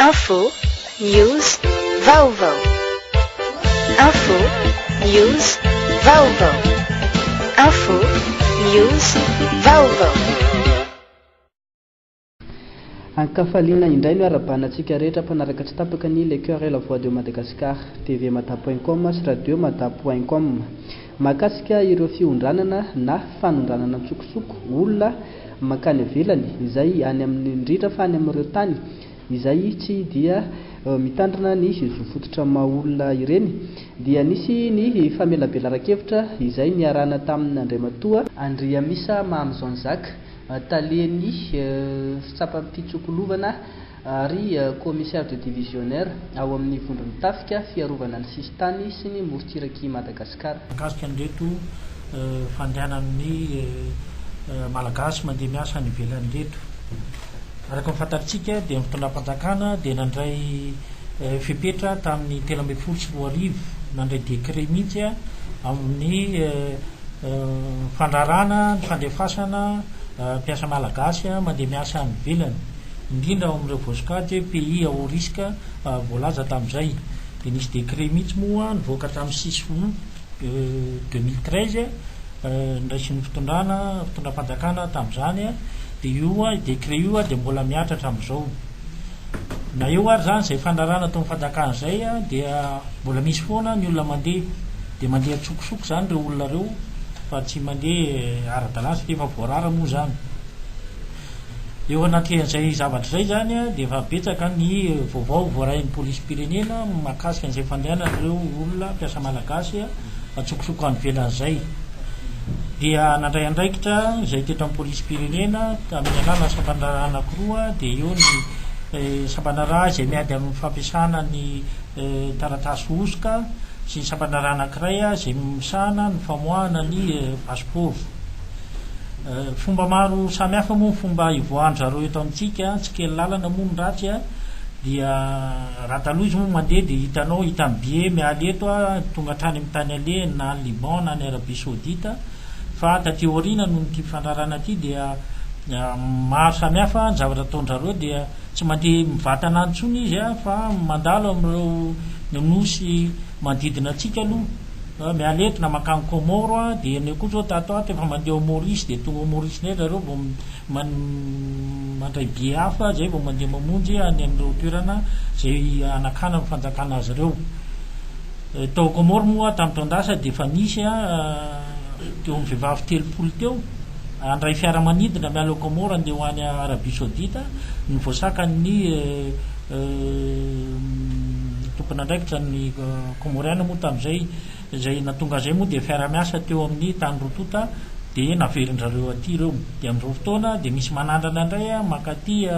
Info, News, Vaovao. Info, News, Vaovao. Info, News, Vaovao. Ankafaliana indray no iarahabana antsika rehetra mpanaraka tsy tapaka ny Le Coeur et la Voix de Madagascar, tvmada point com sy radio mada point com. Mahakasika ireo fiondranana na fanondranana an-tsokosoko olona mankany ivelany izay any amin'ny indrindra fa any amin'ireo tany izay tsy dia mitandrina ny zo fototra maha olona ireny dia nisy ny famelabelaran-kevitra izay niarahana tamin'Andriamatoa Andriamisa Mamy Jean Jacques, talen'ny fitsapam-pitsokolovana ary commissaire de divisionnaire ao amin'ny vondron'ny tafika fiarovana ny sisintany sy ny morontsirak'i Madagasikara. Mahakasika an'ireto fandehanan'ny Malagasy mandeha miasa any ivelany ireto. Araka ny fantatsika dia ny fitondram-panjakana dia nandray fepetra tamin'ny 2013, nandray décret mihitsy amin'ny fandrarana ny fandefasana mpiasa malagasy mandeha miasa any ivelany, indrindra ao amin'ireo voasokajy hoe pays à haut risque voalaza tamin'izay. Dia nisy décret mihitsy moa nivoaka tamin'ny 6 août 2013 noraisin'ny fitondrana, fitondram-panjakana tamin'izany, dia io décret io dia mbola mihatra hatramin'izao. Na eo ary izany izay fandrarana ataon'ny fanjakana izay dia mbola misy foana ny olona mandeha, dia mandeha an-tsokosoko izany ireo olona ireo fa tsy mandeha ara-dalàna satria efa voarara moa izany. Eo anatrehan'izay zavatra izay izany dia efa betsaka ny vaovao voarain'ny polisim-pirenena mahakasika an'izay fandehanan'ireo olona mpiasa malagasy an-tsokosoko any ivelany izay. Dia nandray andraikitra izay teto amin'ny polisim-pirenena tamin'ny alalan'ny sampandraharaha anankiroa dia eo ny sampandraharaha izay miady amin'ny fampiasana ny taratasy hosoka sy ny sampandraharaha anankiray izay misahana ny famoahana ny pasipaoro. Fomba maro samihafa moa ny fomba ivoahan-dry zareo eto amintsika, tsy kely lalana moa ny ratsy dia raha taloha izy moa mandeha dia hitanao, hita amin'ny billet miala eto tonga hatrany amin'ny tany alehany na any Liban na any Arabie Saoudite fa taty aoriana noho ity fandrarana ity dia maro samihafa ny zavatra ataon-dry zareo dia tsy mandeha mivantana any intsony izy fa mandalo amin'ireo nosy manodidina antsika aloha. Miala eto na mankany Comores a, dia ny koa zao tato ato efa mandeha ao Maurice dia tonga ao Maurice indray zareo vao mandray billet hafa zay vao mandeha mamonjy any amin'ireo toerana izay hanakanan'ny fanjakana azy ireo. Tao Comores moa tamin'ny taon-dasa dia efa nisy teo amin'ny vehivavy 30 teo handray fiaramanidina miala ao Comores handeha ho any Arabie Saoudite no voasakan'ny tompon'andraikitra ny Kômôriana moa tamin'izay, izay nahatonga an'izay moa dia fiaraha-miasa teo amin'ny tany roa tonta dia naverin-dRareo aty ireo. Dia amin'izao fotoana dia misy manandrana indray mankaty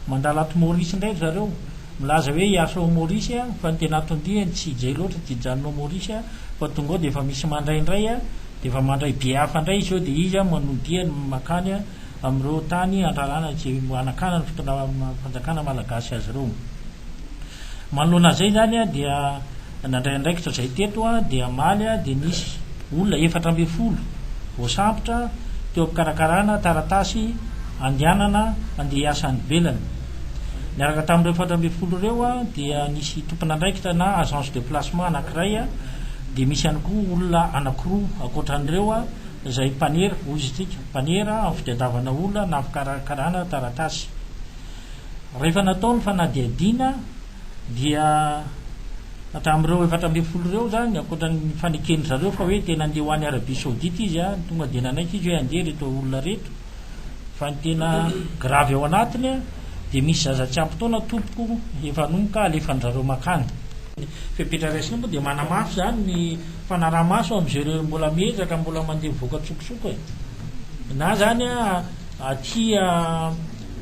mandalo ato Maurice indray ry zareo, milaza hoe hiasa ao Maurice fa ny tena anton-diany tsy izay loatra, tsy hijanona ao Maurice fa tonga ao dia efa misy mandray indray dia efa mandray billet hafa indray izy eo dia izy manohy diany mankany amin'ireo tany andrarana izay hanakanana ny fitondram-panjakana malagasy azy ireo. Manoloana an'izay izany dia nandray andraikitra izay teto dia omaly dia nisy olona 14 voasambotra teo am-pikarakarana taratasy andehanana handeha hiasa any ivelany. Niaraka tamin'ireo 14 ireo dia nisy tompon'andraikitra na agence de placement anankiray dia misy ihany koa olona anankiroa ankoatra an'ireo izay mpanera, hoy izy isika, mpanera amin'ny fitadiavana olona na fikarakarana taratasy. Rehefa natao ny fanadihadiana dia hatramin'ireo 14 ireo izany, ankoatra ny faneken-dry zareo fa hoe tena handeha ho any Arabie Saoudite izy, tonga dia nanaiky izy hoe handeha ireto olona ireto. Fa ny tena grave ao anatiny dia misy zaza tsy ampy taona tompoko efa hanomboka alefan-dry zareo mankany. Ny fepetra raisina moa dia manamafy izany ny fanaraha-maso amin'izay ireo mbola miezaka mbola mandeha mivoaka an-tsokosoko e. Na izany aty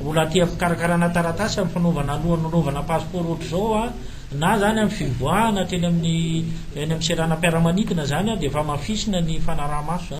mbola aty am-pikarakarana taratasy amin'ny fanaovana alohan'ny hanaovana passeport ohatr'izao na izany amin'ny fivoahana hatreny amin'ny eny amin'ny seranam-piaramanidina izany dia efa hamafisina ny fanaraha-maso izany.